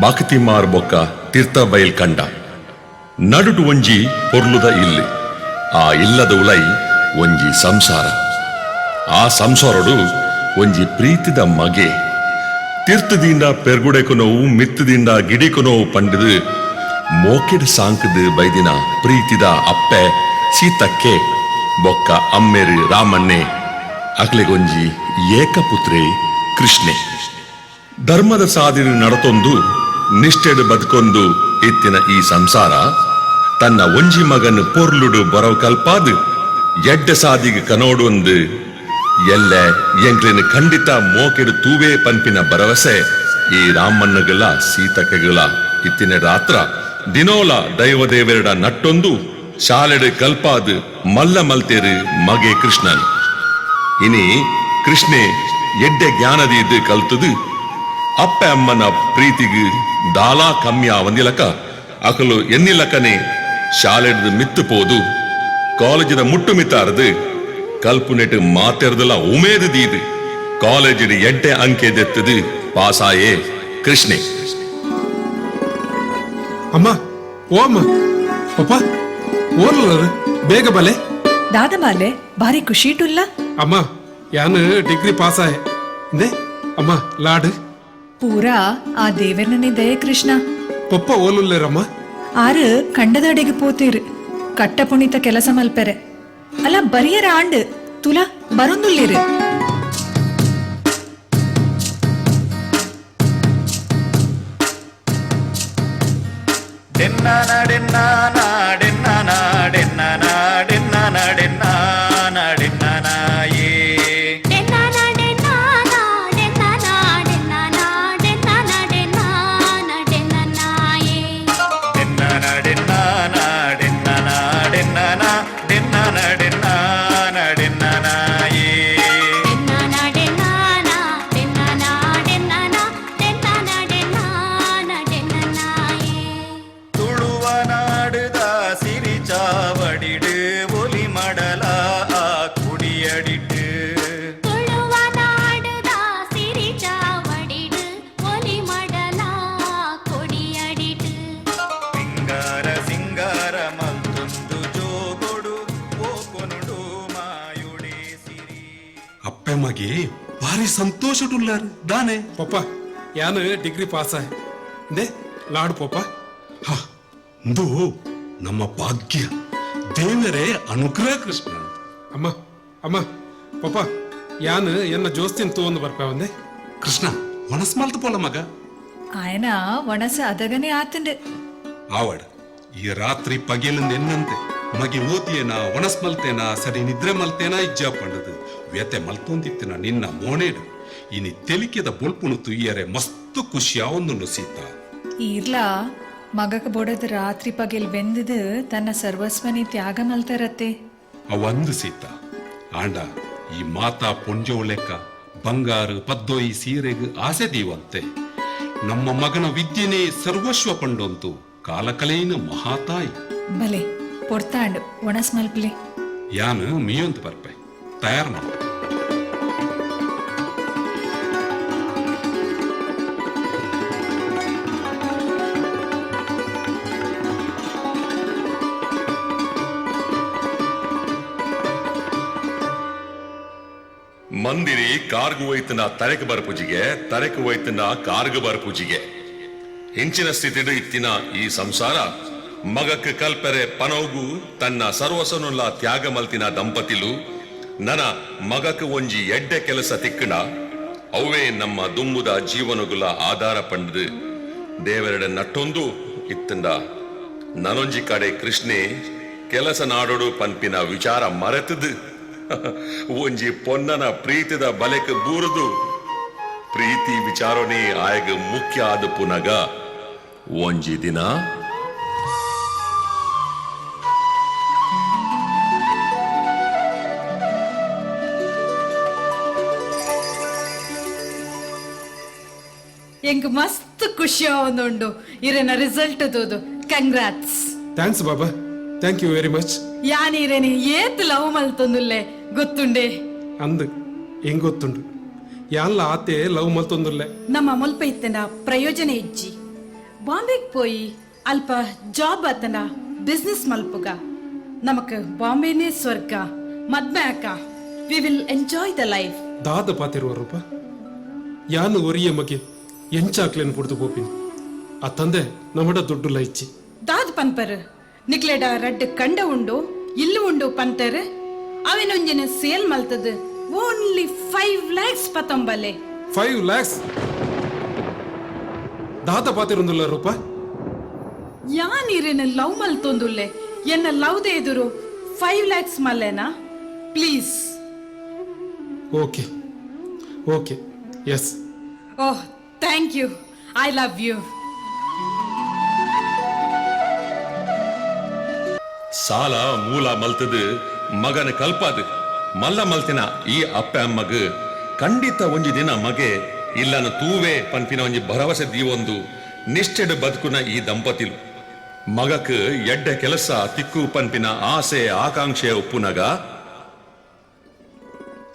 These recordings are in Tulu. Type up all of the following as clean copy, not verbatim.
ಬಾಕತಿಮಾರ್ ಬೊಕ್ಕ ತಿರ್ತಬೈಲ್ ಕಂಡ. ನಡುಟು ಒಂಜಿ ಪೊರ್ಲುದ ಇಲ್ಲ್. ಆ ಇಲ್ಲದ ಉಲೈ ಒಂಜಿ ಸಂಸಾರ. ಆ ಸಂಸಾರೊಡು ಒಂಜಿ ಪ್ರೀತಿದ ಮಗೆ. ತಿರ್ತ್ ದೀಂಡ ಪೆರ್ಗುಡೆಕು ನೋವು, ಮಿತ್ತ್ ದೀಂಡ ಗಿಡಿಕು ನೋವು ಪಂಡ್ದ್ ಮೋಕೆಡ್ ಸಾಂಕ್ದ್ ಬೈದಿನ ಪ್ರೀತಿದ ಅಪ್ಪೆ ಸೀತಕ್ಕೆ ಬೊಕ್ಕ ಅಮ್ಮೆರ್ ರಾಮಣ್ಣೆ ಅಕ್ಲೆಗೊಂಜಿ ಏಕಪುತ್ರೆ ಕೃಷ್ಣೆ. ಧರ್ಮದ ಸಾದಿಡ್ ನಡತೊಂದು ನಿಷ್ಠೆಡ್ ಬದ್ಕೊಂದು ಇತ್ತಿನ ಈ ಸಂಸಾರ ತನ್ನ ಒಂಜಿ ಮಗನ್ ಪೊರ್ಲುಡು ಬರವು ಕಲ್ಪಾದ್ ಎಡ್ಡೆ ಸಾದಿಗ್ ಕನೋಡುಂದು ಎಲ್ಲೆ ಎಂಕ್ಲೆನ್ ಖಂಡಿತ ಮೋಕೆಡ್ ತೂವೆ ಪನ್ಪಿನ ಭರವಸೆ ಈ ರಾಮಣ್ಣಗುಲ ಸೀತಕ್ಕೆಗುಲ ಇತ್ತಿನೆಡ್ದಾತ್ರ ದಿನೋಲ ದೈವ ದೇವೆರೆಡ ನಟ್ಟೊಂದು ಶಾಲೆಡ್ ಕಲ್ಪಾದ್ ಮಲ್ಲ ಮಲ್ತೆರ್ ಮಗೆ ಕೃಷ್ಣನ್. ಇನಿ ಕೃಷ್ಣೆ ಎಡ್ಡೆ ಜ್ಞಾನ ದೀದ್ ಕಲ್ತುದು ಅಪ್ಪೆ ಅಮ್ಮನ ಪ್ರೀತಿಗ್ ದಾಲಾ ಕಮ್ಮಿ ಆವಂದಿಲಕ ಅಕುಲು ಎನ್ನಿಲಕನೆ ಶಾಲೆಡ್ದ್ ಮಿತ್ತ್ ಪೋದು ಕಾಲೇಜಿದ ಮುಟ್ಟು ಮಿತಾರ್ದ್ ಕಲ್ಪುನೆಟ್ ಮಾತೆರ್ದಲ ಉಮೇದ್ ದೀದ್ ಕಾಲೇಜಿಡ್ ಎಡ್ಡೆ ಅಂಕೆ ದೆತ್ತ್ದ್ ಪಾಸಾಯೆ ಕೃಷ್ಣೆ. ಅಮ್ಮ ಓ ಅಮ್ಮ ಪಪ್ಪ ಓರ್ಲರ್ ಬೇಗ ಬಲೆ. ದಾದ ಬಾಲೆ ಬಾರಿ ಖುಷಿಟುಲ್ಲ. ಅಮ್ಮ ಯಾನ್ ಡಿಗ್ರಿ ಪಾಸ್ ಆಯೆ ಇಂದೆ ಅಮ್ಮ ಲಾಡ್. ಪೂರಾ ಆ ದೇವೆರ್ನನೆ ದಯೆ ಕೃಷ್ಣ. ಪೊಪ್ಪ ಓಲುಲ್ಲೇರಮ್ಮ? ಆರು ಕಂಡದಡೆಗೆ ಪೋತೇರು ಕಟ್ಟ ಪುಣಿತ ಕೆಲಸ ಮಲ್ಪೆರೆ ಅಲ್ಲ ಬರಿಯರ ಆಂಡ್ ತುಲಾ ಬರೊಂದುಲ್ಲೇರು. ಡೆನ್ನಾನ ಡೆನ್ನಾನ ಡೆನ್ನಾನ ಡೆನ್ನಾನ ಡೆನ್ನಾನ ಡೆನ್ನಾನಾಯೇ. ಡೆನ್ನಾನ ಡೆನ್ನಾನ ಡೆನ್ನಾನ ಡೆನ್ನಾನ ಡೆನ್ನಾನ ಡೆನ್ನಾನ ಡೆನ್ನನಾಯೇ. ಡೆನ್ನಾನ ಡೆನ್ನಾನ ಡೆನ್ನಾನ ಡೆನ್ನಾನ ಡೆನ್ನಾನ ಡೆನ್ನಾನ ಡೆನ್ನನಾಯೇ. ಡೆನ್ನಾನ ಡೆನ್ನಾನ ಡೆನ್ನಾನ ಡೆನ್ನಾನ ಡೆನ್ನಾನ ಡೆನ್ನಾನ ಡೆನ್ನನಾಯೇ. ತುಳುವ ನಾಡುದ ಸಿರಿ ಚಾವಡಿಡು ಒಲಿ ಮಡಲ ಆ ಕುಡಿಯಡಿಟ್ಟು. ತುಳುವ ನಾಡುದ ಸಿರಿ ಚಾವಡಿಡು ಒಲಿ ಮಡಲ ಕೊಡಿಯಡಿಟು. ಸಿಂಗಾರ ಸಿಂಗಾರ ಮಲ್ತೊಂದು ಜೋಗೊಡು ಓಕೊನುಡು ಮಾಯುಡೆ ಸಿರಿ. ಅಪ್ಪೆ ಮಗೆ ಭಾರಿ ಸಂತೋಷಡುಲ್ಲಾರು ದಾನೆ? ಪಪ್ಪ ಯಾನ್ ಡಿಗ್ರಿ ಪಾಸ್ ಆಯೆ ಇಂದೆ ಲಾಡ್ ಪೊಪ್ಪ. ಹ, ಇಂದು ನಮ್ಮ ಭಾಗ್ಯ, ದೇವರೇ ಅನುಗ್ರಹ ಕೃಷ್ಣ. ಅಮ್ಮ ಅಮ್ಮ ಪಪ್ಪ ಯಾನ್ ಎನ್ನ ಜೋಸ್ತಿನ್ ತೂವೊಂದು ಬರ್ಪ ಒಂದೆ. ಕೃಷ್ಣ ಒಣಸ್ ಮಲ್ತು ಪೋಲ ಮಗ. ಆಯನ ಒಣಸ ಅದಗನೆ ಆತಂಡ್. ಆವಡ್ ಈ ರಾತ್ರಿ ಪಗೆಲಿಂದ ಎನ್ನಂತೆ ಮಗೆ ಓತಿಯೇನ ಒಣಸ್ ಮಲ್ತೇನ ಸರಿ ನಿದ್ರೆ ಮಲ್ತೇನ ಇಜ್ಜ ಪಂಡದು ವ್ಯತೆ ಮಲ್ತೊಂದಿತ್ತಿನ ನಿನ್ನ ಮೋಣೇಡು ಇನಿ ತೆಲಿಕೆದ ಬೊಲ್ಪುನು ತುಯ್ಯರೆ ಮಸ್ತ್ ಖುಷಿ ಯಾವೊಂದುಂಡು ಸೀತಾ. ಈರ್ಲಾ ಮಗಕ್ ಬೊಡದ್ ರಾತ್ರಿ ಪಗೆಲ್ ಬೆಂದದು ತನ್ನ ಸರ್ವಸ್ವನಿ ತ್ಯಾಗ ಮಲ್ತರತ್ತೆ. ಅವಂದು ಸೀತಾ, ಆಂಡ ಈ ಮಾತಾ ಪೊಂಜೋವು ಲೆಕ್ಕ ಬಂಗಾರು ಪದ್ದೋಯಿ ಸೀರೆಗ್ ಆಸೆ ದೀವಂತೆ ನಮ್ಮ ಮಗನ ವಿದ್ಯೆನೇ ಸರ್ವಸ್ವ ಪಂಡೊಂತು ಕಾಲಕಲೇನ ಮಹಾತಾಯಿ. ಬಲೆ ಪೊರ್ತಾಂಡ್ ಒಣಸ್ ಮಲ್ಪ್ಲೆ. ಯಾನ್ ಮೀಯೊಂದು ಬರ್ಪೆ, ತಯಾರ್ ಮಾಡ. ಮಂದಿರಿ ಕಾರ್ಗು ಹೋಯ್ತನ ತರೆಕ್ ಬರ್ಪುಜಿಗೆ, ತರೆಕ್ ಹೋಯ್ತನ ಕಾರ್ಗು ಬರ್ಪುಜಿಗೆ. ಇಂಚಿನ ಸ್ಥಿತಿಡು ಇತ್ತಿನ ಈ ಸಂಸಾರ ಮಗಕ್ಕೆ ಕಲ್ಪೆರೆ ಪನೋಗು ತನ್ನ ಸರ್ವಸನುಲ್ಲ ತ್ಯಾಗ ಮಲ್ತಿನ ದಂಪತಿಲು ನನ ಮಗಕ್ಕೆ ಒಂಜಿ ಎಡ್ಡೆ ಕೆಲಸ ತಿಕ್ಕಣ ಅವೇ ನಮ್ಮ ದುಂಬುದ ಜೀವನಗುಲ ಆಧಾರ ಪಂಡದು ದೇವರೆಡ ನಟ್ಟೊಂದು ಇತ್ತಂಡ ನನೊಂಜಿ ಕಡೆ ಕೃಷ್ಣೆ ಕೆಲಸ ನಾಡೋಡು ಪನ್ಪಿನ ವಿಚಾರ ಮರೆತದು ಒಂಜಿ ಪೊನ್ನನ ಪ್ರೀತಿದ ಬಲೆಕ್ ಬೂರುದು ಪ್ರೀತಿ ವಿಚಾರನೇ ಆಯಗ ಮುಖ್ಯ ಆದ ಪುನಗ ಒಂಜಿ ದಿನ ಎಂಕ್ ಮಸ್ತ್ ಖುಷಿ ಆವೊಂದುಂಡು ಇರೆನ ರಿಸಲ್ಟ್ ತೂದು. Congrats. Thanks Baba, thank you very much. ಯಾನ್ ಇರೆನಿ ಏತ್ ಲವ್ ಮಲ್ತೊಂದುಲ್ಲೆ ಗೊತ್ತುಂಡೆ? ಅಂದ್, ಹೆಂಗ್ ಗೊತ್ತುಂಡು? ಯಾನ್ಲ ಆತೆ ಲವ್ ಮಲ್ತೊಂದುಲ್ಲೆ. ನಮ್ಮ ಮುಲ್ಪ ಇತ್ತನ ಪ್ರಯೋಜನ ಇಜ್ಜಿ. ಬಾಂಬೆಗ್ ಪೋಯಿ ಅಲ್ಪ ಜಾಬ್ ಆತನ ಬಿಸ್ನೆಸ್ ಮಲ್ಪುಗ. ನಮಕ್ ಬಾಂಬೆನೇ ಸ್ವರ್ಗ. ಮದ್ಮೆ ಅಕ್ಕ, we will enjoy the life. ದಾದ ಪಾತಿರುವ ರೂಪ, ಯಾನು ಒರಿಯ ಮಗೆ ಎಂಚಾಕ್ಲೇನು ಪುಡ್ದು ಪೋಪಿನಿ? ಆ ತಂದೆ ನಮ್ಮಡ ದುಡ್ಡು ಲೈಚಿ. ದಾದ್ ಪನ್ಪರ್? ನಿಕ್ಲೆಡ ರಡ್ಡ್ ಕಂಡ ಉಂಡು, ಇಲ್ಲು ಉಂಡು ಪಂತರ್. ಅವೆನೊಂಜಿನ ಸೇಲ್ ಮಲ್ತದ ಓನ್ಲಿ 5 ಲ್ಯಾಕ್ಸ್ ಪತೊಂಬಲೆ. 5 ಲ್ಯಾಕ್ಸ್? ದಾದ ಪಾತಿರುಂದುಲ್ಲ ರೂಪ? ಯಾನ್ ಇರೆನ ಲವ್ ಮಲ್ತೊಂದುಲ್ಲೆ. ಎನ್ನ ಲವ್ದ ಎದುರು 5 lakhs ಮಲ್ಲೆನಾ? Please. Okay okay, yes. Oh, thank you. I love you. ಸಾಲ ಮೂಲ ಮಲ್ತದು ಮಗನ ಕಲ್ಪಾದು ಮಲ್ಲ ಮಲ್ತಿನ ಈ ಅಪ್ಪೆ ಅಮ್ಮಗ್ ಖಂಡಿತ ಒಂಜಿ ದಿನ ಮಗೆ ಇಲ್ಲನ ತೂವೆ ಪನ್ಪಿನ ಒಂಜಿ ಭರವಸೆ ದೀವೊಂದು ನಿಷ್ಠೆಡ್ ಬದುಕುನ ಈ ದಂಪತಿಲು ಮಗಕ್ ಎಡ್ಡೆ ಕೆಲಸ ತಿಕ್ಕು ಪನ್ಪಿನ ಆಸೆ ಆಕಾಂಕ್ಷೆ ಒಪ್ಪುನಗ.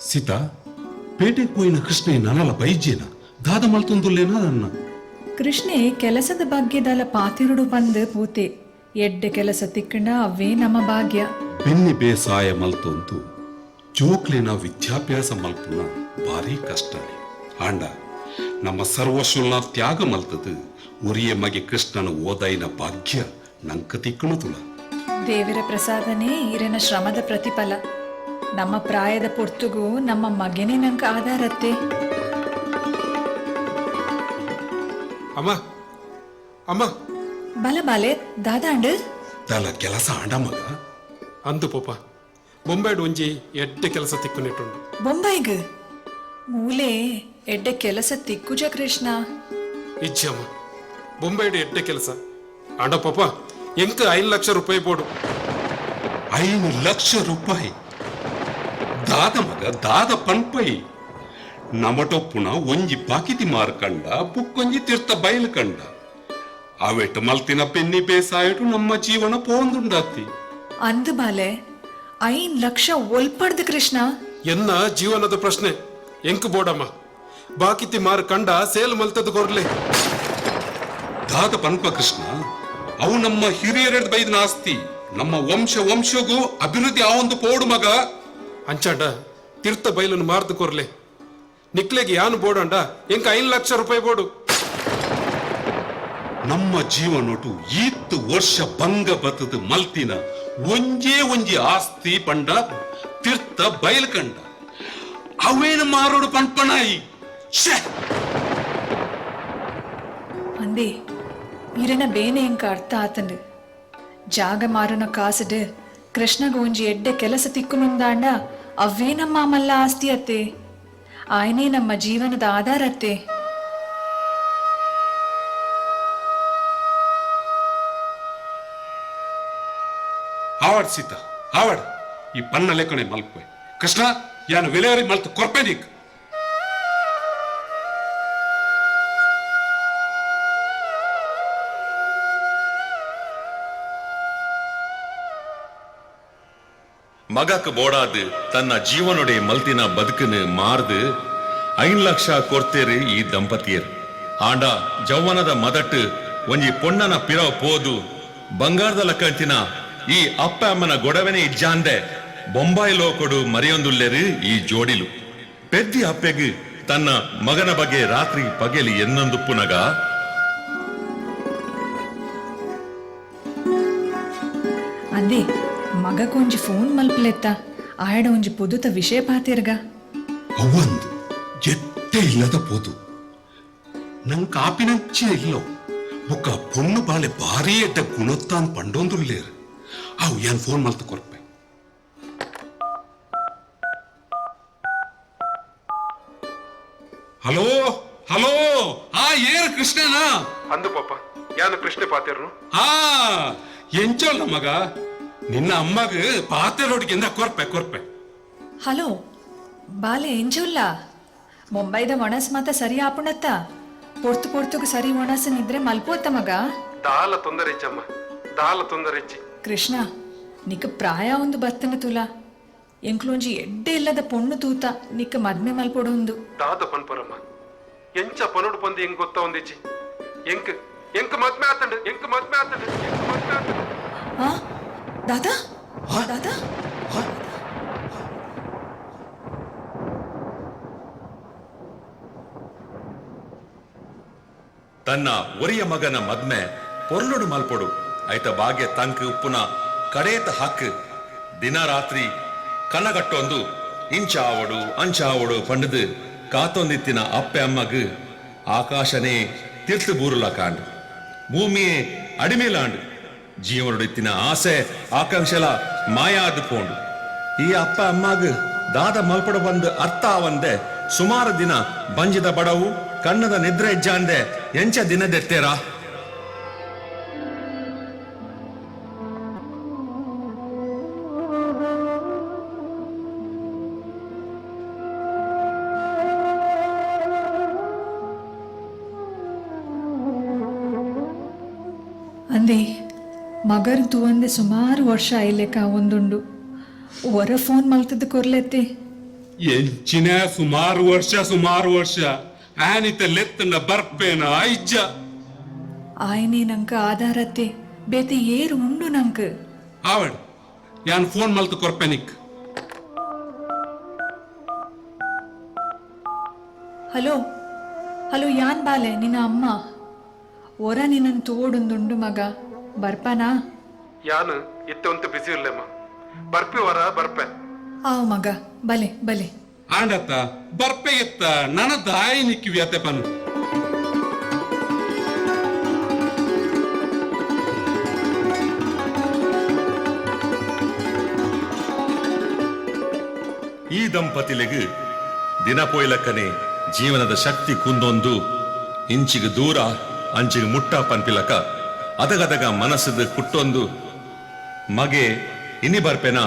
ಸೀತಾ, ಪೇಟೆಗೆ ಪೋಯಿನ ಕೃಷ್ಣೆ ನನಲ ಬೈಜೇನ? ದಾದ ಮಲ್ತೊಂದುಲ್ಲೇನಾ ನನ್ನ? ಕೃಷ್ಣೆ ಕೆಲಸದ ಬಗ್ಗೆದಲ ಪಾತಿರುಡು ಬಂದು ಪೂತೆ. ಎಡ್ಡೆ ಕೆಲಸ ತಿಕ್ಕಂಡ ಅವೇ ನಮ್ಮ ಭಾಗ್ಯ. ಬೆನ್ನಿ ಬೇಸಾಯ ಮಲ್ತೊಂದು ಜೋಕ್ಲೆನ ವಿದ್ಯಾಭ್ಯಾಸ ಮಲ್ಪುನ ಭಾರಿ ಕಷ್ಟನೇ. ಆಂಡ ನಮ್ಮ ಸರ್ವಶುಲ್ನ ತ್ಯಾಗ ಮಲ್ತದು ಒರಿಯ ಮಗೆ ಕೃಷ್ಣನ ಓದೈನ ಭಾಗ್ಯ ನಂಕ ತಿಕ್ಕಣುತುಲ. ದೇವರ ಪ್ರಸಾದನೇ ಈರನ ಶ್ರಮದ ಪ್ರತಿಫಲ. ನಮ್ಮ ಪ್ರಾಯದ ಪೊರ್ತುಗೂ ನಮ್ಮ ಮಗನೇ ನಂಗೆ ಆಧಾರತ್ತೆ. ಅಮ್ಮ, ಅಮ್ಮ. ಬಲ ಬಾಲೆ, ದಾದಾಂಡು? ದಲ ಕೆಲಸ ಆಂಡ ಮಗ? ಅಂದು ಪೋಪ, ಬೊಂಬೆಡ್ ಒಂಜಿ ಎಡ್ಡೆ ಕೆಲಸ ತಿಕ್ಕು ನೆಟ್ಟುಂಡು. ಬೊಂಬೈಗ್? ಮೂಲೆ ಎಡ್ಡೆ ಕೆಲಸ ತಿಕ್ಕುಜ ಕೃಷ್ಣ. ಇಜ್ಜಿ ಅಮ್ಮ, ಬೊಂಬೈಡ್ ಎಡ್ಡೆ ಕೆಲಸ. ಆಂಡ ಪಾಪ, ಎಂಕ್ 5 ಲಕ್ಷ ರೂಪಾಯಿ ಬೋಡು. 5 ಲಕ್ಷ ರೂಪಾಯಿ? ದಾದ ಮಗ, ದಾದ ಪನ್ಪೈ? ನಮಟೊಪ್ಪುನ ಒಂಜಿ ಬಾಕಿತಿ ಮಾರ್ ಕಂಡ, ಬುಕ್ಕೊಂಜಿ ತೀರ್ಥ ಬಯಲು ಕಂಡ. ಅವೆಟ್ ಮಲ್ತಿನ ಪೆನ್ನಿ ಬೇಸಾಯಟು ನಮ್ಮ ಜೀವನ ಪೋಂದುಂಡಾತಿ. ಅಂದು ಬಾಲೆ, 5 ಲಕ್ಷ ಒಲ್ಪಡ್ದು ಕೃಷ್ಣ? ಎನ್ನ ಜೀವನದ ಪ್ರಶ್ನೆ, ಎಂಕ್ ಬೋಡಮ್ಮ. ಬಾಕಿತಿ ಮಾರ್ ಕಂಡ ಸೇಲ್ ಮಲ್ತದ ಕೊರ್ಲೆ. ದಾದ ಪನ್ಪ ಕೃಷ್ಣ? ಅವು ನಮ್ಮ ಹಿರಿಯರೆಡ್ ಬೈದಿನ ಆಸ್ತಿ. ನಮ್ಮ ವಂಶ ವಂಶಗೂ ಅಭಿವೃದ್ಧಿ ಆವೊಂದು ಪೋಡು ಮಗ. ಅಂಚಾಂಡ ತೀರ್ಥ ಬೈಲನ್ನು ಮಾರ್ದು ಕೊರ್ಲೆ. ನಿಕ್ಲೆಗೆ ಯಾನು ಬೋಡಂಡ ಎಂಕ್ 5 ಲಕ್ಷ ರೂಪಾಯಿ ಬೋಡು. ನಮ್ಮ ಜೀವನೊಟು ಈತ್ ವರ್ಷ ಭಂಗ ಬತ್ತದ ಮಲ್ತಿನ ಒಂಜೇ ಒಂಜಿ ಆಸ್ತಿ ಪಂಡ ತೀರ್ಥ ಬಯಲು ಕಂಡ. ಅವೇನು ಮಾರೋಡು ಪನ್ಪನಾಯಿ? ಛೆ! ಅಂದೇ, ಈರನ ಬೇನೆ ಎಂಕ ಅರ್ಥ ಆತಂಡು. ಜಾಗ ಮಾರುನ ಕಾಸುಡು ಕೃಷ್ಣಗ ಒಂಜಿ ಎಡ್ಡೆ ಕೆಲಸ ತಿಕ್ಕುನುಂದಾಂಡ ಅವೇ ನಮ್ಮ ಮಲ್ಲ ಆಸ್ತಿ ಅತ್ತೆ. ಆಯನೇ ನಮ್ಮ ಜೀವನದ ಆಧಾರ ಅತ್ತೆ. ಆವಾಡ್ ಸೀತಾ, ಆವಾಡ್. ಈ ಪನ್ನ ಲೆಕ್ಕನೆ ಮಲ್ಪೆ. ಕೃಷ್ಣ, ಯಾನು ವಿಲೇವರಿ ಮಲ್ತು ಕೊರ್ಪೆ ನೀಕ್. ಮಗಕ್ ಬೋಡಾದು ತನ್ನ ಜೀವನೊಡೆ ಮಲ್ತಿನ ಬದುಕನ್ನು ಮಾರ್ದು 5 ಲಕ್ಷ ಕೊರ್ತೇರು ಈ ದಂಪತಿಯರು. ಆಂಡ ಜೌವನದ ಮದಟ್ಟು ಒಂಜಿ ಪೊಣ್ಣನ ಪಿರವ್ ಪೋದು ಬಂಗಾರದ ಲಕ್ಕಂತಿನ ಈ ಅಪ್ಪ ಅಮ್ಮನ ಗೊಡವೆನೆ ಇಜ್ಜಾಂದೆ ಬೊಂಬಾಯಿ ಲೋಕೊಡು ಮರೆಯೊಂದುಲ್ಲೇರು ಈ ಜೋಡಿಲು. ಪೆದ್ದಿ ಅಪ್ಪೆಗ್ ತನ್ನ ಮಗನ ಬಗ್ಗೆ ರಾತ್ರಿ ಪಗೆಲಿ ಎನ್ನೊಂದುಪ್ಪುನಗ. ಅಂದೇ, ಮಗಕೊಂಜಿ ಫೋನ್ ಮಲ್ಪಲೆತ್ತ. ಆಯಡ ಒಂಜಿ ಪೊದುತ ವಿಷಯ ಪಾತಿರ್ಗ. ಅವ್ವಂದು ಎಟ್ಟೆ ಇಲ್ಲದ ಪೋದು ನಂಗೆ ಕಾಪಿನಂಚೆ ಇಲ್ಲೋ. ಬೊಕ್ಕ ಪೊಣ್ಣು ಬಾಳೆ ಭಾರಿ ಎಡ್ಡ ಗುಣತ್ತಾನ್ ಪಂಡೊಂದುಲ್ಲೇರು. ಅವು ಏನ್ ಫೋನ್ ಮಲ್ತು ಕೊರ್ಪೆ. ಹಲೋ ಹಲೋ, ಆ ಏರ್ ಕೃಷ್ಣನಾ? ಅಂದು ಪಾಪ, ಯಾನು ಕೃಷ್ಣ ಪಾತಿರ್ನು. ಆ ಎಂಚೋಲ್ಲ ಮಗ, ನಿನ್ನ ಅಮ್ಮಗ ಪಾತೆ ರೋಡ್ಗಿಂದ ಕೊರ್ಪೆ ಕೊರ್ಪೆ. ಹಲೋ ಬಾಲೆ, ಎಂಜುಲ್ಲ? ಮುಂಬೈದ ಒಣಸ್ ಮಾತ ಸರಿ ಆಪುಣತ್ತ? ಪೊರ್ತು ಪೊರ್ತುಗು ಸರಿ ಒಣಸ ನಿದ್ರೆ ಮಲ್ಪೋತ್ತ ಮಗ. ದಾಲ ತೊಂದರೆ ಇಜ್ಜಮ್ಮ, ದಾಲ ತೊಂದರೆ ಇಜ್ಜಿ. ಕೃಷ್ಣ, ನಿಕ್ ಪ್ರಾಯ ಒಂದು ಬತ್ತನ ತುಲಾ. ಎಂಕ್ಲೊಂಜಿ ಎಡ್ಡೆ ಇಲ್ಲದ ಪೊಣ್ಣು ತೂತ, ನಿಕ್ ಮದ್ಮೆ ಮಲ್ಪೊಡುಂದು. ದಾದ ಪನ್ಪರಮ್ಮ, ಎಂಚ ಪನೋಡು ಪಂದು ಎಂಕ್ ಗೊತ್ತಾ ಒಂದಿಜ್ಜಿ. ಎಂಕ್ ಎಂಕ್ ಮದ್ಮೆ ಆತಂಡು, ಎಂಕ್ ಮದ್ಮೆ ಆತಂಡು, ಎಂಕ್ ಮದ್ಮೆ ಆತಂಡು. ಆ ದಾದಾ, ದಾದಾ. ತನ್ನ ಒರಿಯ ಮಗನ ಮದ್ಮೆ ಪೊರ್ಲುಡು ಮಲ್ಪೊಡು, ಐತ ಬಾಗೆ ತಂಕ್ ಉಪ್ಪುನ ಕಡೇತ ಹಕ್ಕು. ದಿನ ರಾತ್ರಿ ಕನಗಟ್ಟೊಂದು ಇಂಚಾವಡು ಅಂಚಾವಡು ಪಂಡದು ಕಾತೊಂದಿತ್ತಿನ ಅಪ್ಪೆ ಅಮ್ಮಗ್ ಆಕಾಶನೇ ತಿರ್ತು ಬೂರುಲ ಕಾಂಡು, ಭೂಮಿಯೇ ಅಡಿಮೇಲಾಂಡು. ಜೀವನೊಡಿತ್ತಿನ ಆಸೆ ಆಕಾಂಕ್ಷೆಲ ಮಾಯಾದ ಪೋಂಡು. ಈ ಅಪ್ಪ ಅಮ್ಮಗ್ ದಾದ ಮಲ್ಪಡ ಬಂದು ಅರ್ಥ ಆವಂದೆ ಸುಮಾರು ದಿನ ಬಂಜಿದ ಬಡವು, ಕಣ್ಣದ ನಿದ್ರೆ ಇಜ್ಜಾಂದೆ ಎಂಚ ದಿನದೆತ್ತೇರಾ? ಅಂದೆ ಮಗರ್ ತೂವಂದೆ ಸುಮಾರು ವರ್ಷ ಆಯ್ಲೆಕ ಒಂದುಂಡು. ಹೊರ ಫೋನ್ ಮಲ್ತದ ಕೊರ್ಲೆತ್ತೆ. ಎಂಚಿನ ಸುಮಾರು ವರ್ಷ, ಸುಮಾರು ವರ್ಷ ಆನಿತ ಲೆತ್ತನ ಬರ್ಪೇನ ಐಜ್ಜ. ಆಯ್ನೆ ನಂಕ ಆಧಾರತ್ತೆ, ಬೇತೆ ಏರು ಉಂಡು ನಂಕ್. ಆವಡ್, ಯಾನ್ ಫೋನ್ ಮಲ್ತು ಕೊರ್ಪೆನಿಕ್. ಹಲೋ ಹಲೋ, ಯಾನ್ ಬಾಲೆ ನಿನ್ನ ಅಮ್ಮ. ಒರ ನಿನ್ನನ್ ತೋಡುಂದುಂಡು ಮಗ, ಬರ್ಪಾನಾ? ಯಾನು ಇತ್ತೆ ಒಂತ ಬಿಸಿ ಇಲ್ಲಮ್ಮ, ಬರ್ಪಿ ವರ ಬರ್ಪೆ. ಆವ್ ಮಗ, ಬಲೆ ಬಲೆ. ಆಂಡತ್ತ ಬರ್ಪೆ ಎತ್ತ ನನ್ನ ದಾಯಿ ನಿಕ್ಕಿ ವ್ಯತೆ ಪನ್ನು. ಈ ದಂಪತಿಲಿಗೆ ದಿನ ಪೋಯ್ಲಕ್ಕನೆ ಜೀವನದ ಶಕ್ತಿ ಕುಂದೊಂದು ಇಂಚಿಗೆ ದೂರ ಅಂಚಿಗೆ ಮುಟ್ಟ ಪನ್ಪಿಲಕ ಅದಗದಗ ಮನಸ್ಸದ ಕುಟ್ಟೊಂದು ಮಗೆ ಇನಿ ಬರ್ಪೆನಾ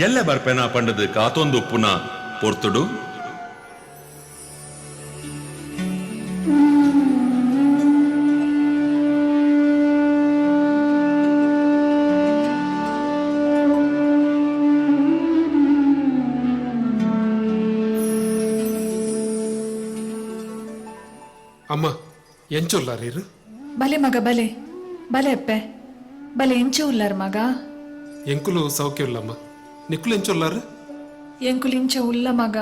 ಎಲ್ಲೆ ಬರ್ಪೆನಾ ಪಂಡದು ಕಾತೊಂದು ಉಪ್ಪುನ ಪೊರ್ತುಡು. ಅಮ್ಮ, ಎಂಚೊಲ್ಲಾರೀರು? ಬಲೆ ಮಗ, ಬಲೆ ಬಲೆ ಅಪ್ಪೆ, ಬಲೆ. ಎಂಚ ಉಲ್ಲಾರ ಮಗ? ಎಂಕುಲು ಸೌಖ್ಯ ಉಲ್ಲಮ್ಮ, ನಿಕ್ಕುಲು ಎಂಚೊಲ್ಲಾರು? ಎಂಕುಲು ಇಂಚ ಉಲ್ಲ ಮಗ,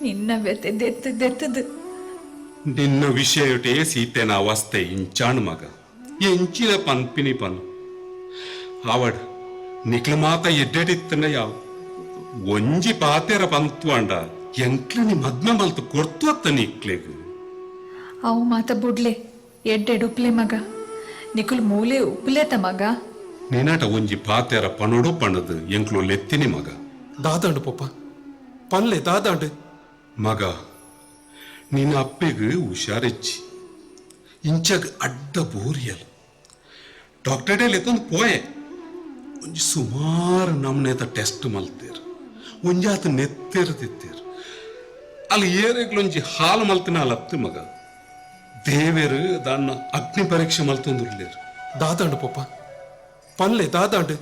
ನಿನ್ನ ವ್ಯತೆ ದೆತ್ತು ದೆತ್ತದು. ನಿನ್ನ ವಿಷಯಟೇ ಸೀತೆನ ಅವಸ್ಥೆ ಇಂಚಾಣ್ ಮಗ, ಎಂಚಿನ ಪನ್ಪಿನಿ ಪನ್. ಆವಡ್, ನಿಕ್ಲ ಮಾತ ಎಡ್ಡೆಡಿತ್ತನ ಯಾವ ಒಂಜಿ ಪಾತೆರ ಪಂತ್ವಾಂಡ ಎಂಕ್ಲನಿ ಮದ್ಮೆ ಮಲ್ತು ಕೊರ್ತು ಅತ್ತ ನಿಕ್ಲೆಗ್. ಅವು ಮಾತ ಬುಡ್ಲೆ, ಎಡ್ಡೆಡ್ ಉಪ್ಲೆ ಮಗ, ನಿಕುಲ್ ಮೂಲೆ ಉಪ್ಲೇತ ಮಗ. ನಿನಾಟ ಒಂಜಿ ಪಾತೆರ ಪನೊಡು ಪಣದು ಎಂಕ್ಲು ಲೆತ್ತಿನಿ ಮಗ. ದಾದಾಂಡು ಪೊಪ್ಪ, ಪನ್ಲೆ ದಾದಾಂಡು. ಮಗ, ನಿನ್ನ ಅಪ್ಪೆಗ್ ಹುಷಾರಿಚ್ಚಿ, ಇಂಚಗ್ ಅಡ್ಡ ಬೋರಿಯಲ್. ಡಾಕ್ಟರ್ ಲೆತ್ತೊಂದು ಪೋಯೆ, ಒಂಜಿ ಸುಮಾರು ನಮ್ನೆತ ಟೆಸ್ಟ್ ಮಲ್ತೇರ್, ಒಂಜಾತ ನೆತ್ತೇರ್ ತಿತ್ತೇರ್. ಅಲ್ಲಿ ಏರೆಗ್ಲೊಂಜಿ ಹಾಲು ಮಲ್ತಿನ ಅಲತ್ತು ಮಗ. ದೇವೇರು ದಾನ್ನ ಅಗ್ನಿ ಪರೀಕ್ಷೆ ಮಲ್ತೊಂದುರ್ಲೇರು. ದಾದಾಂಡು ಪೊಪ್ಪ, ಪನ್ಲೆ ದಾದಾಂಡು.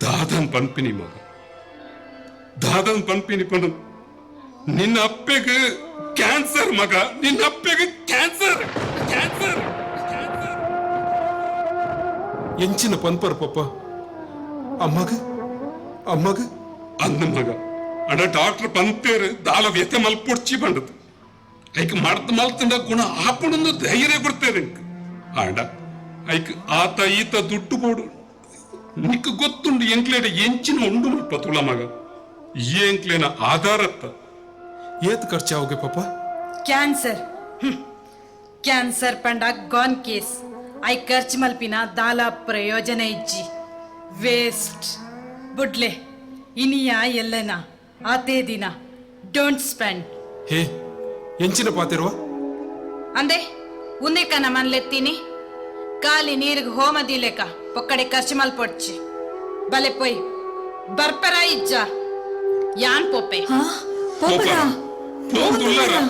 ದಾದನ್ ಪನ್ಪಿನಿ ಮಗ, ದಾದನ್ ಪನ್ಪಿನಿ ಪನು. ನಿನ್ನ ಅಪ್ಪೆಗ್ ಕ್ಯಾನ್ಸರ್ ಮಗ, ನಿನ್ನ ಅಪ್ಪೆಗ್ ಕ್ಯಾನ್ಸರ್, ಕ್ಯಾನ್ಸರ್. ಎಂಚಿನ ಪನ್ಪರ್ ಪೊಪ್ಪ? ಅಮ್ಮಗ ಅಮ್ಮಗ ಅಂದ ಮಗ, ಅಡ ಡಾಕ್ಟರ್ ಪಂತೇರು ದಾಲ ವ್ಯತೆ ಮಲ್ಪೊಡ್ಚಿ ಬಂಡದು. ಐಕ್ ಮಡ್ದ ಮಲ್ತಂಡ ಗುಣ ಆಪಣಂದು ಧೈರ್ಯ ಕೊಡ್ತೇನೆ. ಆಂಡ ಐಕ್ ಆತ ಈತ ದುಡ್ಡು ಬೋಡು. ನಿಕ್ ಗೊತ್ತುಂಡು ಎಂಕ್ಲೇಡ ಎಂಚಿನ ಉಂಡು ಮಲ್ಪ ತುಳ ಮಗ, ಈ ಎಂಕ್ಲೇನ ಆಧಾರತ್ತ. ಏತ್ ಖರ್ಚಾವಗೆ ಪಾಪ? ಕ್ಯಾನ್ಸರ್ ಕ್ಯಾನ್ಸರ್ ಪಂಡ ಗಾನ್ ಕೇಸ್. I ಖರ್ಚು ಮಲ್ಪಿನ ದಾಲ ಪ್ರಯೋಜನ ಇಜ್ಜಿ, ವೇಸ್ಟ್. ಬುಡ್ಲೆ, ಇನಿಯ ಎಲ್ಲನ ಆತೇ ದಿನ, don't spend. ಹೇ, ಎಂಚಿನ ಪಾತಿರುವ? ಅಂದೆ ಉಂದೆಕ ನಮ್ಮನ್ಲೆತ್ತೀನಿ ಕಾಲಿ ನೀರಿಗೆ ಹೋಮದಿಲೇಕ ಪೊಕ್ಕಡೆ ಖರ್ಚು ಮಲ್ಪೊಡ್ಚಿ. ಬಲೆ ಪೊಯ್, ಬರ್ಪರ ಇಜ್ಜ ಯಾನ್ ಪೋಪೆ. ಹಾ, ಪೋಪರಾ? ಪೋಂದುಲ್ಲರಾ?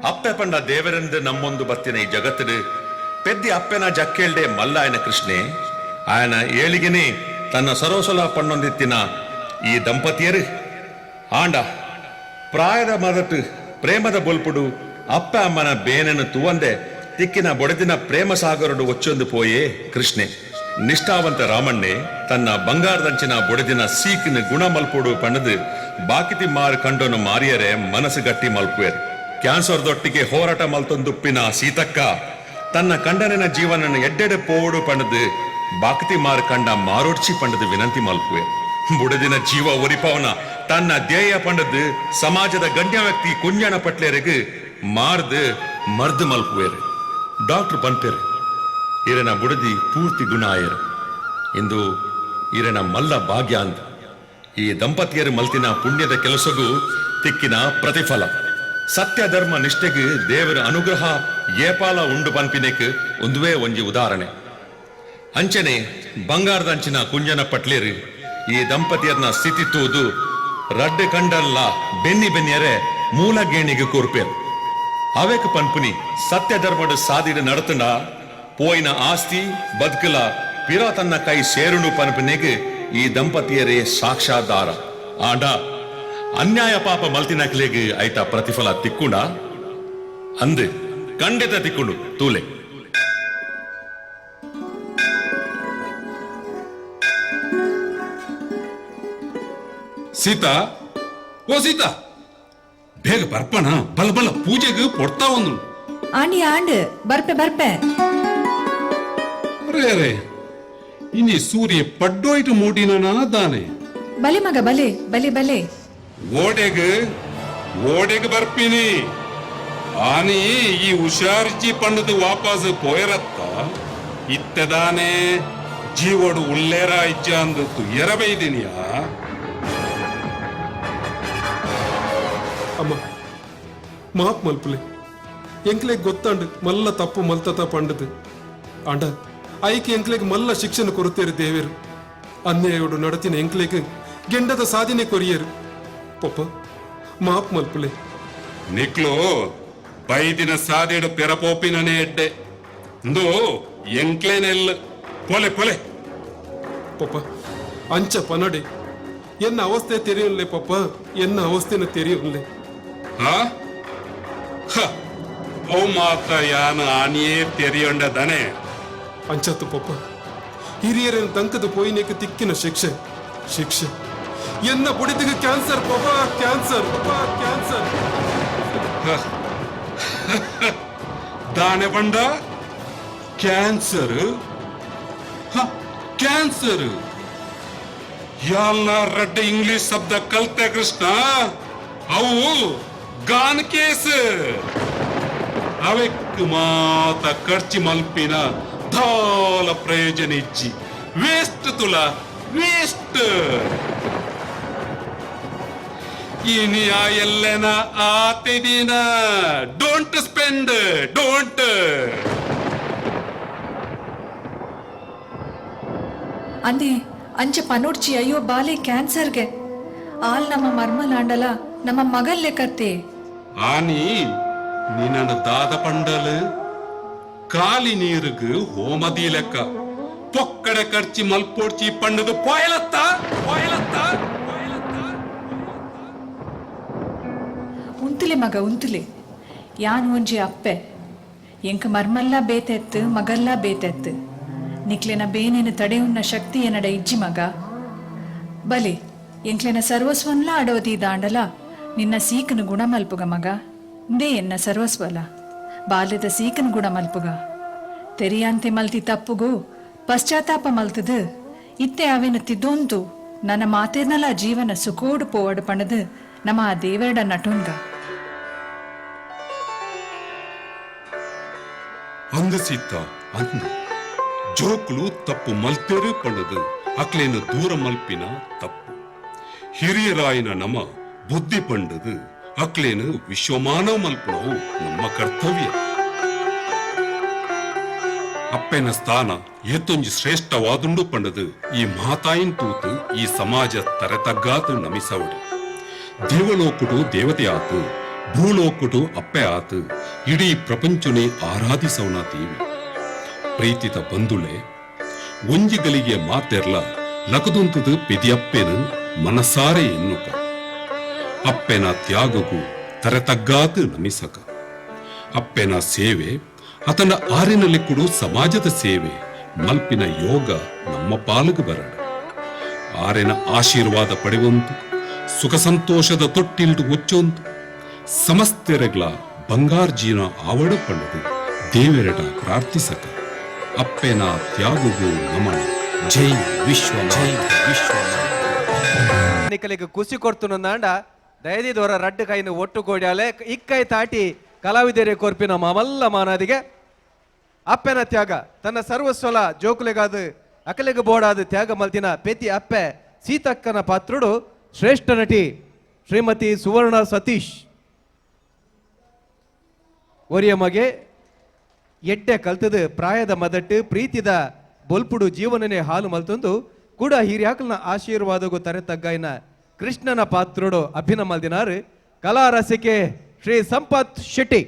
ಅಪ್ಪೆ ಪಂಡ ದೇವರೆಂದು ನಮ್ಮೊಂದು ಬತ್ತಿನ ಈ ಜಗತ್ತಡು ಪೆದ್ದಿ ಅಪ್ಪೆನ ಜಕ್ಕೇಳ್ಡೆ ಮಲ್ಲಾಯನ ಕೃಷ್ಣೆ ಆಯನ ಏಳಿಗೆನೆ ತನ್ನ ಸರೋಸಲ ಪಣ್ಣೊಂದಿತ್ತಿನ ಈ ದಂಪತಿಯರು ಆಂಡ ಪ್ರಾಯದ ಮದಟ್ಟು ಪ್ರೇಮದ ಬೊಲ್ಪುಡು ಅಪ್ಪ ಅಮ್ಮನ ಬೇನನ್ನು ತುವಂದೆ ತಿಕ್ಕಿನ ಬೊಡೆದಿನ ಪ್ರೇಮ ಸಾಗರಡು ಒಚ್ಚೊಂದು ಪೋಯೇ ಕೃಷ್ಣೆ. ನಿಷ್ಠಾವಂತ ರಾಮಣ್ಣೆ ತನ್ನ ಬಂಗಾರದಂಚಿನ ಬೊಡೆದಿನ ಸೀಕಿನ ಗುಣ ಮಲ್ಪೊಡು ಪಣ್ಣದು ಬಾಕಿತಿ ಮಾರು ಕಂಡೋನು ಮಾರಿಯರೆ ಮನಸ್ಸು ಗಟ್ಟಿ ಮಲ್ಪುವೆರ್. ಕ್ಯಾನ್ಸರ್ ದೊಟ್ಟಿಗೆ ಹೋರಾಟ ಮಲ್ತೊಂದುಪ್ಪಿನ ಸೀತಕ್ಕ ತನ್ನ ಕಂಡನಿನ ಜೀವನನ್ನು ಎಡ್ಡೆಡೆ ಪೋಡು ಪಣ್ಣದು ಬಾಕಿತಿ ಮಾರು ಕಂಡ ಮಾರೋಡ್ಚಿ ಪಂಡದು ವಿನಂತಿ ಮಲ್ಪುವೆ. ಬುಡದಿನ ಜೀವ ಒರಿಪವನ ತನ್ನ ಧ್ಯೇಯ ಪಂಡದು ಸಮಾಜದ ಗಣ್ಯ ವ್ಯಕ್ತಿ ಕುಂಜಣ ಪಟ್ಲೇರಿಗೆ ಮಾರ್ದು ಮರ್ದು ಮಲ್ಪುವೇರು. ಡಾಕ್ಟರ್ ಪನ್ಪೇರು ಇರನ ಬುಡದಿ ಪೂರ್ತಿ ಗುಣ ಆಯರು ಇಂದು ಇರನ ಮಲ್ಲ ಭಾಗ್ಯ ಅಂತ. ಈ ದಂಪತಿಯರು ಮಲ್ತಿನ ಪುಣ್ಯದ ಕೆಲಸಗೂ ತಿಕ್ಕಿನ ಪ್ರತಿಫಲ ಸತ್ಯ ಧರ್ಮ ನಿಷ್ಠೆಗೆ ದೇವರ ಅನುಗ್ರಹ ಏಪಾಲ ಉಂಡು ಪನ್ಪಿನೆಕ್ ಒಂದುವೇ ಒಂಜಿ ಉದಾಹರಣೆ. ಅಂಚನೆ ಬಂಗಾರದಂಚಿನ ಕುಂಜನ ಪಟ್ಲೇರು ಈ ದಂಪತಿಯರ್ನ ಸ್ಥಿತಿ ತೂದು ರಡ್ಡೆ ಕಂಡಲ್ಲ ಬೆನ್ನಿ ಬೆನ್ನಿಯರೆ ಮೂಲ ಗೇಣಿಗೆ ಕೂರ್ಪೇರು. ಅವೇಕ ಪನ್ಪುನಿ ಸತ್ಯ ಧರ್ಮಡು ಸಾದಿಡು ನಡತಂಡ ಪೋಯಿನ ಆಸ್ತಿ ಬದುಕಲ ಪಿರ ತನ್ನ ಕೈ ಸೇರುಣು ಪನ್ಪುನೆಗೆ ಈ ದಂಪತಿಯರೇ ಸಾಕ್ಷಾಧಾರ. ಆಂಡ ಅನ್ಯಾಯ ಪಾಪ ಮಲ್ತಿನಕ್ಲೆಗ್ ಐತ ಪ್ರತಿಫಲ ತಿಕ್ಕುಂಡ ಅಂದು ಖಂಡಿತ ತಿಕ್ಕುಂಡು ತೂಲೆ. ಸೀತಾ, ಓ ಸೀತಾ, ಬೇಗ ಬರ್ಪಣ, ಬಲ ಬಲ ಪೂಜೆಗೆ ಕೊಡ್ತಾ ಒಂದು. ಆಂಡಿ ಆಂಡ್ ಬರ್ಪೆ ಬರ್ಪೆ. ಅರೆ ಅರೆ, ಇನಿ ಸೂರ್ಯ ಪಡ್ಡೋಯ್ಟು ಮೂಡಿನ ದಾನೆ. ಬಲೆ ಮಗ ಬಲೆ ಬಲೆ ಬಲೆ. ಓಡೆಗ್ ಓಡೆಗ್ ಬರ್ಪಿನಿ ಆನಿ ಈ ಹುಷಾರ್ಜಿ ಪಣ್ಣದು ವಾಪಸ್ ಪೋಯರತ್ತ ಇತ್ತದಾನೆ ಜೀವಡು ಉಲ್ಲೇರ ಇಜ್ಜ ಅಂದು ಎರಬೈದಿನಿಯಾ. ಅಮ್ಮ ಮಾಪ್ ಮಲ್ಪುಲೆ, ಎಂಕ್ಲೆಗ್ ಗೊತ್ತಾಂಡ್ ಮಲ್ಲ ತಪ್ಪು ಮಲ್ತತ ಪಂಡದು. ಆಂಡ ಐಕೆ ಎಂಕ್ಲೆಗ್ ಮಲ್ಲ ಶಿಕ್ಷಣ ಕೊರುತ್ತೇರು ದೇವೇರು. ಅನ್ಯಾಯೋಡು ನಡತಿನ ಎಂಕ್ಲೆಗ್ ಗೆಂಡದ ಸಾಧನೆ ಕೊರಿಯರು. ಪೊಪ್ಪ ಮಾಪ್ ಮಲ್ಪುಲೆ. ನಿಕ್ಲು ಬೈದಿನ ಸಾದಿಡು ಪೆರಪೋಪಿನನೇ ಎಡ್ಡೆ ಇಂದು ಎಂಕ್ಲೇನೆಲ್ ಪೊಲೆ ಪೊಲೆ. ಪೊಪ್ಪ ಅಂಚ ಪನಡೆ, ಎನ್ನ ಅವಸ್ಥೆ ತೆರೆಯಲ್ಲೇ ಪಪ್ಪ, ಎನ್ನ ಅವಸ್ಥೆನ ತೆರೆಯಲ್ಲೇ. ಹಾ ಅವು ಮಾತ್ರ ಯಾನ ಆನಿಯೇ ತೆರಿಯೊಂಡದನೆ. ಅಂಚತ್ತು ಪಪ್ಪ, ಹಿರಿಯರನ್ನು ತಂಕದ ಪೋಯಿನೇಕ ತಿಕ್ಕಿನ ಶಿಕ್ಷೆ ಶಿಕ್ಷೆ. ಎನ್ನ ಬುಡಿದಿಗೆ ಕ್ಯಾನ್ಸರ್ ಪಪ್ಪ, ಕ್ಯಾನ್ಸರ್ ಪಪ್ಪ, ಕ್ಯಾನ್ಸರ್. ದಾನೆ ಬಂಡ ಕ್ಯಾನ್ಸರ್ ಕ್ಯಾನ್ಸರ್ ಯಾಲ್ನ ರಡ್ಡ ಇಂಗ್ಲಿಷ್ ಶಬ್ದ ಕಲ್ತೆ ಕೃಷ್ಣ, ಅವು ಗಾನ್ ಕೇಸ್. ಅವೆಕ್ ಮಾತ ಖರ್ಚಿ ಮಲ್ಪಿನ ದಾಲ ಪ್ರಯೋಜನ ಇಜ್ಜಿ, ವೇಸ್ಟ್ ತುಲ ವೇಸ್ಟ್. ಇನಿ ಆ ಎಲ್ಲೆನ ಆತಿದಿನ don't spend don't. ಅಂದೆ ಅಂಚ ಪನೋಡ್ಚಿ, ಅಯ್ಯೋ ಬಾಲೆ ಕ್ಯಾನ್ಸರ್ಗೆ ಆಲ್ ನಮ್ಮ ಮರ್ಮಲಾಂಡಲ ನಮ್ಮ ಮಗಲ್ಲೆ ಕತ್ತೆ. ಆನಿ ನಿನ್ನ ದಾದ ಪಂಡಲ್ ಕಾಲಿ ನೀರುಗು ಹೋಮದಿ ಲೆಕ್ಕ ಪೊಕ್ಕಡೆ ಖರ್ಚಿ ಮಲ್ಪೋಡ್ಚಿ ಪಂಡದು ಪಾಯಲತ್ತ ಪಾಯಲತ್ತ. ಉಂತುಲೆ ಮಗ ಉಂತುಲೆ, ಯಾನ್ ಒಂಜಿ ಅಪ್ಪೆ ಎಂಕ ಮರ್ಮಲ್ಲ ಬೇತೆತ್ತು ಮಗಲ್ಲ ಬೇತೆತ್ತು. ನಿಕ್ಲೆನ ಬೇನೇನು ತಡೆಯುನ್ನ ಶಕ್ತಿ ಎನ್ನಡ ಇಜ್ಜಿ ಮಗ. ಬಲೆ ಎಂಕ್ಲೆನ ಸರ್ವಸ್ವನ್ಲ ಅಡವದಿ ದಾಂಡಲ ನಿನ್ನ ಸೀಕನು ಗುಣ ಮಲ್ಪುಗ ಮಗ. ಇಂದೇ ಎನ್ನ ಸರ್ವಸ್ವಲ ಬಾಲ್ಯದ ಸೀಕನು ಗುಣ ಮಲ್ಪುಗ. ತೆರಿಯಾಂತೆ ಮಲ್ತಿ ತಪ್ಪುಗು ಪಶ್ಚಾತ್ತಾಪ ಮಲ್ತದು ಇತ್ತೆ ಅವೇನು ತಿದ್ದೊಂತು ನನ್ನ ಮಾತೇರ್ನಲ ಜೀವನ ಸುಖೋಡು ಪೋವಡು ಪಣದು ನಮ್ಮ ಆ ದೇವರಡ ನಟುನ್ಗ. ಅಂದು ಸೀತ ಅಂದು ಜೋಕ್ಲು ತಪ್ಪು ಮಲ್ತೇರು ಪಂಡದು ಅಕ್ಲೇನು ದೂರ ಮಲ್ಪಿನ ತಪ್ಪು. ಹಿರಿಯರಾಯಿನ ನಮ ಬುದ್ಧಿ ಪಂಡದು ಅಕ್ಲೇನು ವಿಶ್ವಮಾನವ ಮಲ್ಪನವು ನಮ್ಮ ಕರ್ತವ್ಯ. ಅಪ್ಪೆನ ಸ್ಥಾನ ಏತೊಂಜಿ ಶ್ರೇಷ್ಠವಾದುಂಡು ಪಂಡದು ಈ ಮಾತಾಯಿನ್ ತೂತು ಈ ಸಮಾಜ ತರೆತಗ್ಗಾತು ನಮಿಸವಡು. ದೇವಲೋಕುಡು ದೇವತೆ ಆತು ಭೂಲೋಕುಟು ಅಪ್ಪೆ ಆತು ಇಡೀ ಪ್ರಪಂಚನೇ ಆರಾಧಿಸವನ ತೀವಿ. ಪ್ರೀತಿತ ಬಂಧುಳೆ ಒಂಜಿಗಲಿಗೆ ಮಾತೆರ್ಲ ಲಕದುಂತದು ಪೆದಿಯಪ್ಪೆನು ಮನಸಾರೆ ಎನ್ನುಕ. ಅಪ್ಪೆನ ತ್ಯಾಗಗೂ ತರೆತಗ್ಗಾತು ನಮಿಸಕ. ಅಪ್ಪೆನ ಸೇವೆ ಆತನ ಆರಿನಲ್ಲಿ ಕೊಡು ಸಮಾಜದ ಸೇವೆ ಮಲ್ಪಿನ ಯೋಗ ನಮ್ಮ ಪಾಲುಗು ಬರಡು. ಆರೆನ ಆಶೀರ್ವಾದ ಪಡೆವಂತು ಸುಖ ಸಂತೋಷದ ತೊಟ್ಟಿಲ್ದು ಒಚ್ಚೊಂತು ಸಮಸ್ತೆರೆಗ್ಲ ಬಂಗಾರ್ ಜೀನ ಆವಡು ಪಂಡದು ದೇವೆರಡ ಪ್ರಾರ್ಥಿಸಕ. ಅಪ್ಪೆನ ತ್ಯಾಗುಗು ನಮನ. ಜೈ ವಿಶ್ವ ಜೈ ವಿಶ್ವ. ನಿಕಲಿಗೆ ಖುಷಿ ಕೊಡ್ತು ನಂದಾಂಡ ದಯದಿದವರ ರಡ್ಡು ಕೈನ ಒಟ್ಟು ಕೋಡ್ಯಾಲೆ ಇಕ್ಕೈ ತಾಟಿ ಕಲಾವಿದರೆ ಕೊರ್ಪಿನ ಮಾಮಲ್ಲ ಮಾನಾದಿಗೆ. ಅಪ್ಪೆನ ತ್ಯಾಗ ತನ್ನ ಸರ್ವಸ್ವಲ ಜೋಕುಲೆಗಾದ ಅಕಲೆಗ ಬೋಡಾದ ತ್ಯಾಗ ಮಲ್ತಿನ ಪೇತಿ ಅಪ್ಪೆ ಸೀತಕ್ಕನ ಪಾತ್ರುಡು ಶ್ರೇಷ್ಠ ನಟಿ ಶ್ರೀಮತಿ ಸುವರ್ಣ ಸತೀಶ್. ಒರಿಯ ಮಗೆ ಎಡ್ಡೆ ಕಲ್ತದು ಪ್ರಾಯದ ಮದಟ್ಟು ಪ್ರೀತಿದ ಬೊಲ್ಪುಡು ಜೀವನನೇ ಹಾಲು ಮಲ್ತೊಂದು ಕೂಡ ಹಿರಿಯಾಕಲ್ನ ಆಶೀರ್ವಾದಗೂ ತರೆ ತಗ್ಗಾಯಿನ ಕೃಷ್ಣನ ಪಾತ್ರುಡು ಅಭಿನ ಮಲ್ದಿನಾರು ಕಲಾ ರಸಿಕೆ ಶ್ರೀ ಸಂಪತ್ ಶೆಟ್ಟಿ.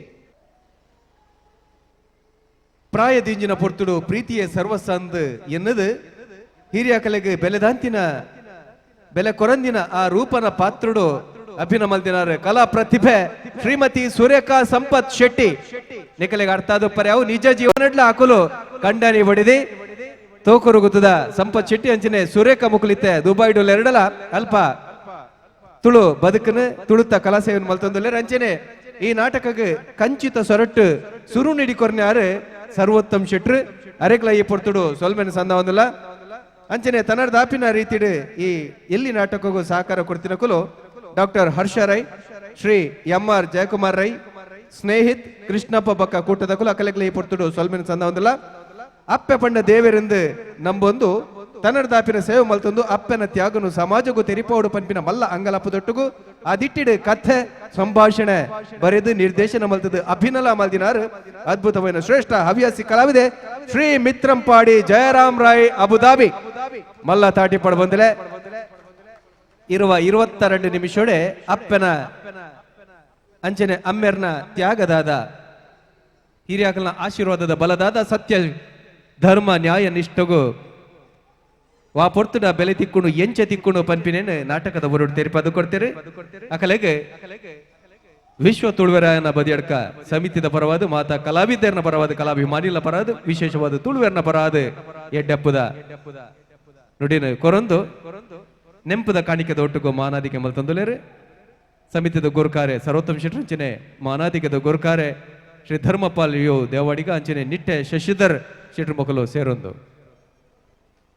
ಪ್ರಾಯದಿಂಜಿನ ಪೊರ್ತುಡು ಪ್ರೀತಿಯ ಸರ್ವಸಂದ್ ಎನ್ನದು ಹಿರಿಯ ಕಲೆಗೆ ಬೆಲೆದಾಂತಿನ ಬೆಲೆ ಕೊರಂದಿನ ಆ ರೂಪನ ಪಾತ್ರುಡು ಅಭಿನ ಮಲ್ದಿನಾರು ಕಲಾ ಪ್ರತಿಭೆ ಶ್ರೀಮತಿ ಸುರೇಖಾ ಸಂಪತ್ ಶೆಟ್ಟಿ. ನಿಕಲೆಗೆ ಅರ್ಥ ಆದ ಅವು ನಿಜ ಜೀವನಡ್ಲ ಹಾಕಲು ಕಂಡನಿ ಬಡಿದಿ ತೋಕರು ಗುತ್ತದ ಸಂಪತ್ ಶೆಟ್ಟಿ ಅಂಚನೆ ಸುರೇಖಾ ಮುಕುಲಿತ್ತೆ ದುಬೈ ಡೊಲ್ ಎರಡಲ ಅಲ್ಪ ತುಳು ಬದುಕನು ತುಳುತ್ತ ಕಲಾ ಸೇವನೆ ಮಲ್ತೊಂದುಲ್ಲೆರ್. ಅಂಚನೆ ಈ ನಾಟಕಕ್ಕೆ ಕಂಚಿತ ಸೊರಟ್ಟು ಸುರು ನಿಡಿ ಕೊರ್ನ್ಯಾರು ಸರ್ವೋತ್ತಮ್ ಶೆಟ್ರು ಅರೆಗ್ಲ ಈ ಪೊರ್ತುಡು ಸೊಲ್ಮೆನ ಸಂದ. ಅಂಚನೆ ತನ್ನರ್ದಾಪಿನ ರೀತಿಡು ಈ ಎಲ್ಲಿ ನಾಟಕಕ್ಕೂ ಸಹಕಾರ ಕೊಡ್ತಿನಕುಲು doctor Harsha Rai, Shri M R Jayakumar Rai, Snehith Krishnappa ಬಕ್ಕ ಕೂಟದಕುಲು ಅಕಲೆಗ್ಲ ಈ ಪೊರ್ತುಡು ಸೊಲ್ಮೆನ ಸಂದ. ಅಪ್ಪೆ ಪಂಡ ದೇವರೆಂದು ನಂಬೊಂದು ತನ್ನರ್ದಾಪಿನ ಸೇವೆ ಮಲ್ತೊಂದು ಅಪ್ಪನ ತ್ಯಾಗನು ಸಮಾಜಗೂ ತೆರಿಪೋಡು ಪನ್ಪಿನ ಮಲ್ಲ ಅಂಗಲಪ್ಪದೊಟ್ಟುಗು ಅದಿಟ್ಟಿಡು ಕಥೆ ಸಂಭಾಷಣೆ ಬರೆದು ನಿರ್ದೇಶನ ಮಲ್ತದು ಅಭಿನಲ ಮಲ್ದಿನಾರು ಅದ್ಭುತವಾದ ಶ್ರೇಷ್ಠ ಹವ್ಯಾಸಿ ಕಲಾವಿದೆ ಶ್ರೀ ಮಿತ್ರಂಪಾಡಿ ಜಯರಾಮ್ ರಾಯ್ ಅಬುದಾಬಿ. ಮಲ್ಲ ತಾಟಿ ಪಡ ಬಂದಲೆ ಇರುವ 22 ನಿಮಿಷೋಡೆ ಅಪ್ಪನ ಅಂಚನೆ ಅಮ್ಮೆರ್ನ ತ್ಯಾಗದಾದ ಹಿರಿಯಾಕಲ್ನ ಆಶೀರ್ವಾದದ ಬಲದಾದ ಸತ್ಯ ಧರ್ಮ ನ್ಯಾಯ ನಿಷ್ಠಗು ವಾ ಪೊರ್ತುಡ ಬೆಲೆ ತಿಕ್ಕುಣು ಎಂಚೆ ತಿಕ್ಕುಣು ಪನ್ಪಿನೇನು ನಾಟಕದ ಬರುಡು ತೆರಿಪದು ಕೊಡ್ತೀರಿ. ಅಕಲೆಗೆ ವಿಶ್ವ ತುಳುವೆರಾಯನ ಬದಿಯಡ್ಕ ಸಮಿತಿದ ಪರವಾದ ಮಾತಾ ಕಲಾವಿದರನ ಪರವಾದ ಕಲಾಭಿಮಾನಿಲ ಪರವಾದ ವಿಶೇಷವಾದ ತುಳುವೆರ್ನ ಪರವಾದ ಎಡ್ಡಪ್ಪದ ನುಡಿನ ಕೊರೊಂದು ನೆಂಪುದ ಕಾಣಿಕೆದ ಒಟ್ಟುಗು ಮಾನಾದಿಕೆ ಮಲ್ತಂದುಲೇರು. ಸಮಿತಿದ ಗುರುಕಾರೆ ಸರ್ವೋತ್ತಮ ಶೆಟ್ಟರ್ ಅಂಚನೆ ಮಾನಾದಿಕದ ಗುರುಕಾರೆ ಶ್ರೀ ಧರ್ಮಪಾಲ್ ಯೋ ದೇವಾಡಿಗ ಅಂಚನೆ ನಿಟ್ಟೆ ಶಶಿಧರ್ ಶೆಟ್ರು ಮಕ್ಕಳು ಸೇರೊಂದು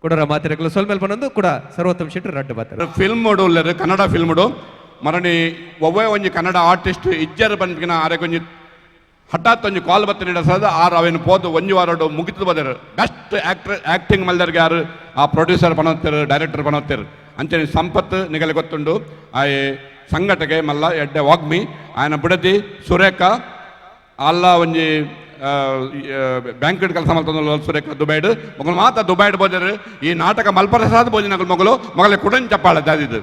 ಕುಡರ ಮಾತಿರಕಲು ಸೊಲ್ಮೇಲ್ ಪನೊಂದು ಕೂಡ ಸರ್ವೋತ್ತಮ ಶೆಟ್ಟರು ರಡ್ಡು ಬಾತಾರೆ. ಫಿಲ್ಮ್ ಉಲ್ಲೆರ್ ಕನ್ನಡ ಫಿಲ್ಮ್ ಮರಣಿ ಒವ್ವೇ ಒಂಜಿ ಕನ್ನಡ ಆರ್ಟಿಸ್ಟ್ ಇಜ್ಜರ್ ಪನ್ಪಿನ ಆರೆಗ್ ಒಂಜಿ ಹಠಾತ್ ಒಂಜಿ ಕಾಲ್ ಬತ್ತಿನ ಸದ ಆರ್ ಅವೇನು ಪೋದು ಒಂಜಿ ವಾರಡು ಮುಗಿತು ಬದರ್ ಬೆಸ್ಟ್ ಆಕ್ಟರ್ ಆಕ್ಟಿಂಗ್ ಮಲ್ದರ್ಗೆ ಯಾರು ಆ ಪ್ರೊಡ್ಯೂಸರ್ ಬನೋತ್ತೆರ್ ಡೈರೆಕ್ಟರ್ ಬನೋತ್ತೆರ್. ಅಂಚನೆ ಸಂಪತ್ ನಿಗಲೆ ಗೊತ್ತುಂಡು ಆಯೆ ಸಂಘಟಕೆ ಮಲ್ಲ ಎಡ್ಡೆ ವಾಗ್ಮಿ ಆಯನ ಬುಡದಿ ಸುರೇಖ ಅಲ್ಲ ಒಂಜಿ ಬ್ಯಾಂಕ್ ಕೆಲಸ ಮಲ್ತೊಂದು ಸುರೇಖ ದುಬೈಡ್ ಮಗಳು ಮಾತ ದುಬೈಡ್ ಬೋಜರು ಈ ನಾಟಕ ಮಲ್ಪರಸಾದ ಬೋಜನಗಳು ಮಗಳು ಮಗಳ ಕುಡನ್ ಚಪ್ಪಾಳ ದಾದಿದ್ದು.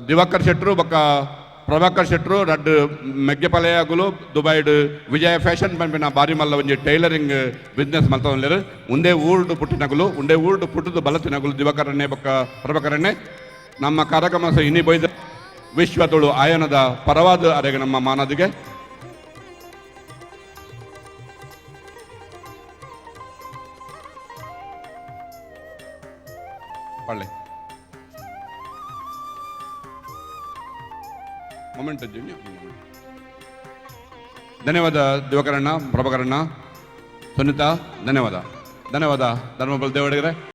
ದಿವಾಕರ್ ಶೆಟ್ರು ಬೊಕ್ಕ ಪ್ರಭಾಕರ್ ಶೆಟ್ರು ರಡ್ಡ್ ಮೆಗ್ಗೆಪಲೆಯಾಗುಲು ದುಬೈಡ್ ವಿಜಯ ಫ್ಯಾಷನ್ ಪನ್ಪಿನ ಬಾರಿ ಮಲ್ಲ ಒಂಜಿ ಟೈಲರಿಂಗ್ ಬಿಸ್ನೆಸ್ ಮಲ್ತೊಂದುಲ್ಲೆರ್. ಉಂದೇ ಊರ್ಡು ಪುಟ್ಟಿನಗುಲು ಉಂದೇ ಊರ್ಡು ಪುಟ್ಟುದು ಬಲತಿನಗುಲು ದಿವಾಕರಣ್ಣೆ ಬೊಕ್ಕ ಪ್ರಭಾಕರಣ್ಣೆ. ನಮ್ಮ ಕಾರ್ಯಕ್ರಮ ಸಹ ಇನಿ ಬೊಯ್ದ ವಿಶ್ವ ತುಳು ಆಯನದ ಪರವಾದ ಅರೆಗೆ ನಮ್ಮ ಮಾನದಿಗೆ. ಪಳ್ಳೆ ಮೊಮೆಂಟ್. ಧನ್ಯವಾದ ದಿವಾಕರಣ್ಣ, ಪ್ರಭಾಕರಣ್ಣ, ಸುನೀತಾ, ಧನ್ಯವಾದ ಧನ್ಯವಾದ ಧರ್ಮಬಲ್ ದೇವಡಿಗರೆ.